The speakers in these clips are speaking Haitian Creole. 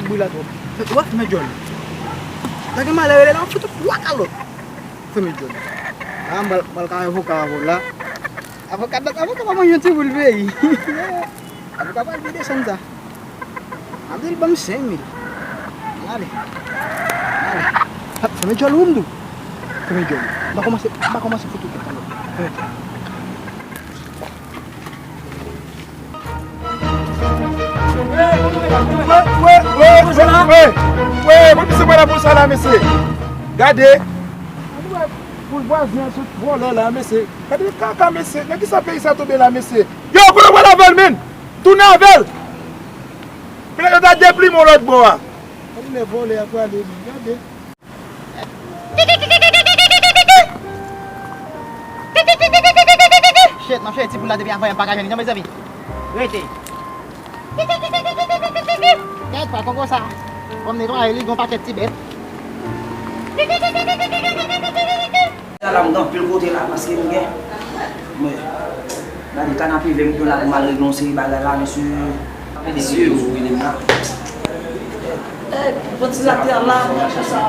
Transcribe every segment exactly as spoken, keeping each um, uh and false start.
Bri la twòp. Wè, fèmen djòl. Sa gen malè rele la, fout ou twa kalòt. Fèmen djòl. A, m pral, m pral ka avoka avè w la. Avoka, avoka pa manje yon ti boul peyi. Avoka pral vin desann sa. Abdel ban m senk mil. Ale. Ale. Fèmen djòl ou m di w. Fèmen djòl. M pa kòmanse, m pa kòmanse fout ou twa kalòt. Fèmen djòl. Wè, wè, wè, wè, wè, wè, wè, wè, wè, mesye, wè la pou sa la, mesye. Gade. Pou vwazen an sot vòlè la, mesye. Gade kaka, mesye. Nan kisa peyi sa tonbe la, mesye? Yo, kote w pral avè l, menn? Tounen avè l. Kote yo ta deplimen w lòt bò a? Gade lè vòlè a prale, menn. Gade. Shit, m ap chèche ti poul la depi avan yè, m pa ka jwenn li non, mezanmi. Rete. Kèt pa koko sa. Fò m netwaye li, gon pakèt ti bèt. Ala m gen anpil kote la paske m gen. Mwen, gade kanapeve m gen la pou m al regle yon seri bagay la, mesye. Mesye, yo rele m la. Eh, pran ti latè la, konsa.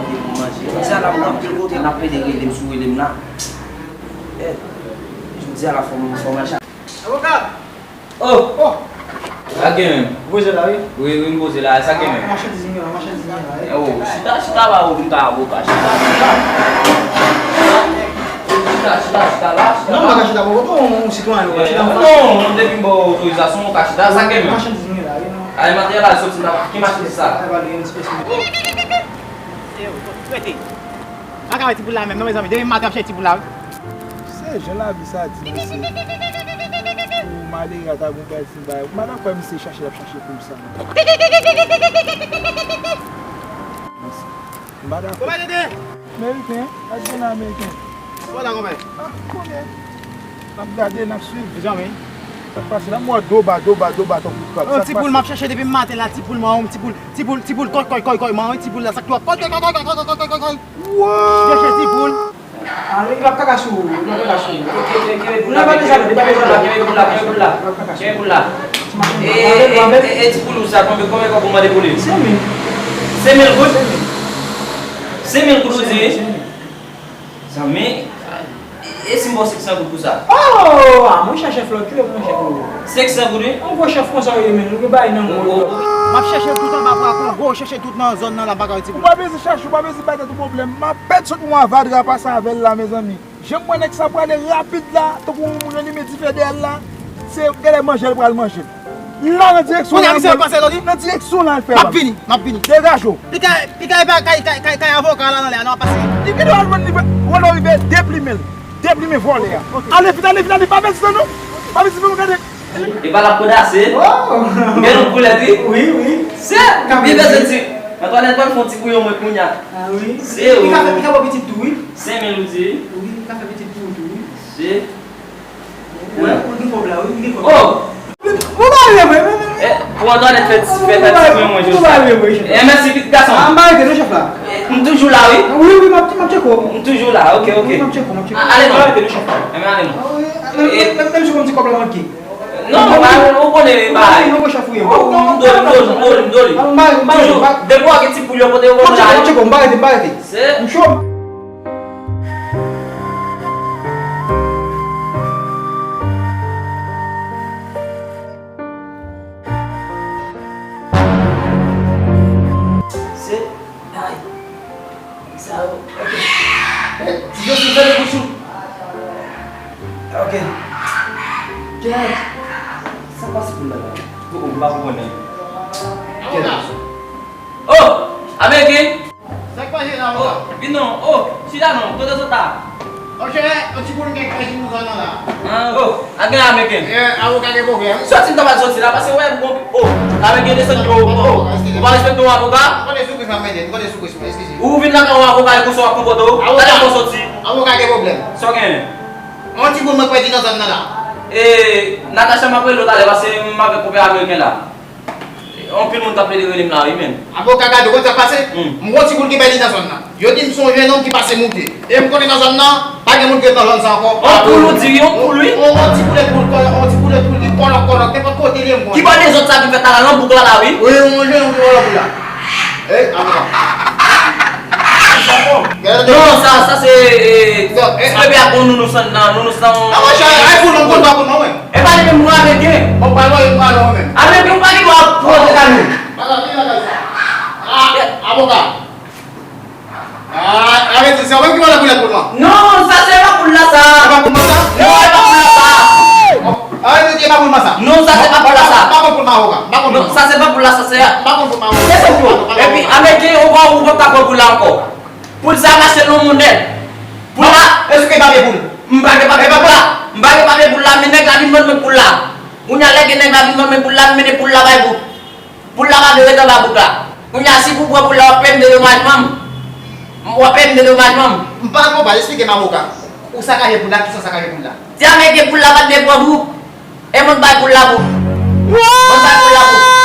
Mesye, ala m gen anpil kote, n ap plede rele m sou rele m la. Eh, jodi a la fò m, fò m al chache. Avoka! Oh! Oh! Sa gen menm? Ou poze la, wi? Wi, wi, m poze la. Sa gen menm? Ah, machandiz vini la, machandiz vini la, wi. Oh, chita, chita la, ou vin ka avoka, chita, chita. Chita, chita, chita la, chita la. Non, m pa ka chita pou ou, ou sitwayen, ou ka chita. Non, depi m ba w otorizasyon, ou ka chita, sa gen menm? Machandiz vini la, wi, non. Ale, materyèl la soti nan ki machandiz sa? Rete. Pa ka wè ti poul la menm, non, mezanmi. Depi maten, m ap chèche ti poul la, wi. Se jan lavi sa di, mesye. Pou malere a ta gon bèl ti bagay. Ou pa ta kwè misye chache l ap chache poul sa, non. Mesye. M pa dakò. Kòman tete? Meriken, ak grenn ameriken. Wala, kòman? Ah, konnen. N ap gade, n ap swiv. Mezanmi. Sa k pase la, m wè doba, doba, doba, tankou krab. Yon ti poul m ap chèche depi maten la, ti poul mawon, ti poul, ti poul, ti poul, kòy, kòy, kòy, kòy, mawon, ti poul la, sa k twòp. Kòy, kòy, kòy, kòy. Chèche ti poul. Ah, li p ap kaka sou ou, li p ap kaka sou ou. Kenbe poul la, kenbe poul la, kenbe poul la, kenbe poul la. Kenbe poul la. E, e, e, e ti poul ou sa, konbyen, konbyen kòb ou mande pou li? Senk mil. Senk mil goud? Senk mil. Senk mil goud ou di? Senk mil. Zanmi, e si m ba w senk san goud pou sa? Oh! Ah, mwen chèche flòt yo, mwen chèche. Senk san goud, wi? Yon gwo chèf konsa w ye, men, ou gen bagay nan men w. M ap chèche tout anba bra Kongo, chèche tout nan zòn nan la, m pa ka wè ti poul. Ou pa bezwen chache, ou pa bezwen bay tèt ou pwoblèm. M ap pèt sot yon avadra pase avè l la, mezanmi. Jan m wè nèg sa prale rapid la, tankou yon moun alime dife dèyè l la, se gade manje l pral manje. Li la nan direksyon la. Kounye a misye pase lòt, wi. Nan direksyon la l fè. M ap vini, m ap vini. Degaje w. Li kay, li kay, kay, kay, kay, kay avoka la nan lè a, non, ap pase. Li gen dwa jwenn li, wè lè w rive, deplimen l. Deplimen vòlè a. Ok, ok. Ale vit, ale vit, ale, pa pèdi tan non. Pa pèdi tan non, gade. E pa l ap kodase. Oh! Gen yon koulèt, wi. Wi, wi. Se, li bezwen di. Antwanèt, ban m fè yon ti bouyon mwen kounye a. Ah, wi. Se, wi. Li ka fè, li ka ba w pitit tou, wi. Senk mil ou di? Wi, li ka fè pitit pou ou tou, wi. Se. Ou gen kòb la, wi, ou gen kòb. Oh! Ou pa vle mwen, mwen, mwen. Eh, pou Antoinette fè ti, fè, fè ti mwen, mwen, jodi. Ou pa vle mwen, chèf la. Eh, mèsi, pitit gason. Ah, m pa rete non, chèf la. Eh, m toujou la, wi. Wi, wi, m ap, m ap tcheke w. M toujou la, ok, ok. Wi, m ap tcheke w, m ap tcheke w. A-, ale non. M pa rete non, chèf la. Eh, men ale non. Ah, wi, menm, menm, menm si w ban m ti kòb la manke. Non, non, pa, ou konnen, ba. Ou konnen, non, chèf, wi. Oh, m doli, m doli, m doli, m doli. Ah, m pa, m pa, toujou, m pa. Depi w gen ti poul yo pote yo, m ap tcheke w, m ap tcheke w, m pa rete, m pa rete. Se. M cho. Se, ay, sa yo, ok. Eh, ti Joseph, fèmen bouch ou. Ok. Kèt. Sa k pase pou l la la? Oh, oh, m pa konprann anyen. Kèt. Oh, Ameriken! Sa k pase la, avoka? Oh, vin non. Oh, chita non. Kote w sot la? Monchè, yon ti poul m gen k pèdi nan zòn nan la. Ah, oh, a gen Ameriken. Eh, avoka gen pwoblèm. Soti m ta pral soti la, paske wè, bon, oh, Ameriken desann yo, oh, ou pa respekte yon avoka? M konnen sou Kris m ap mete, m konnen sou Kris, eskize. Ou vin lakay yon avoka, e konsa w ap konpòte w? Avoka. Talè fò soti. Avoka gen pwoblèm. Sa w genyen? Yon ti poul mwen k pèdi nan zòn nan la. Eh, Natacha, m ap rele w talè, paske m avèk konpè Ameriken la. Anpil moun t ap plede rele m la, wi, menm. Avoka, gade, ou konn sa k pase? Hmm. M gon ti poul ki pèdi nan zòn nan. Yo di m se yon jennonm ki pase moute. E m konnen nan zòn nan, pa gen moun ki ret nan zòn sa ankò. Yon poul, ou di, yon poul, wi. Yon, yon ti poul, poul, yon ti poul, poul ki kòlòk, kòlòk, nenpòt kote li ye, m konnen. Ki bò dezòd sa vin fèt la, la, nan bouk la, la, wi? Wi, yon jennonm ki kòlòk la. Ey, avoka. Non, sa, sa se, eh, ti bebe ak yon nounous anndan, nounous nan. Ah, monchè, ay pou non, pou non, pou non, mwen. E pa li menm pou Ameriken. Bon, pa non, e pa non, mwen. Ameriken, ou pa gen dwa ap pran de kanyon. Ah, avoka. Ah, arete, se ou menm ki mande pou lèt pou mwen. Non, sa se pa pou la sa. Se pa pou mwen sa? Non, e pa pou la sa. Arete, e pa pou mwen sa. Non, sa se pa pou la sa. Pa pou mwen avoka. Non, sa se pa pou la sa, se. Pa pou mwen avoka. Se sa yo. Epi, Ameriken, ou pa, ou pa ka pran pou la ankò. Pou sa mache nan monèt. Pou la. Èske pa gen pou l? M pa gen papye pou la. M pa gen papye pou la, men nèg la vin ban mwen pou la. Kounye a lè gen nèg la vin ban mwen pou la, m mennen pou la bay bouk. Pou la pa vle ret anba bouk la. Kounye a si pou pran pou la, w ap peye m dedomajman m. W ap peye m dedomajman m. M pa konprann, esplike m avoka. Ou sakaje pou la, kisa w sakaje pou la? Ti Ameriken pou la pa t vle pran bouk. E mwen k bay pou la bouk. Mwen k bay pou la bouk.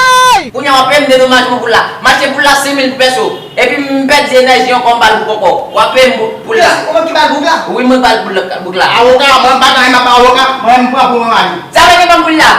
Kounye a w ap peye m dedomajman pou la. M achte pou la senk mil pèso. Epi m pèdi enèji ankò, m ba l bouk ankò. W ap peye m pou, pou la. Ou menm ki bay bouk la? Wi, mwen k bay bouk la, bouk la. Avoka, mwen pa ka, m ap avoka, mwen m pran pou mwen mari. Ti Ameriken ban m pou la.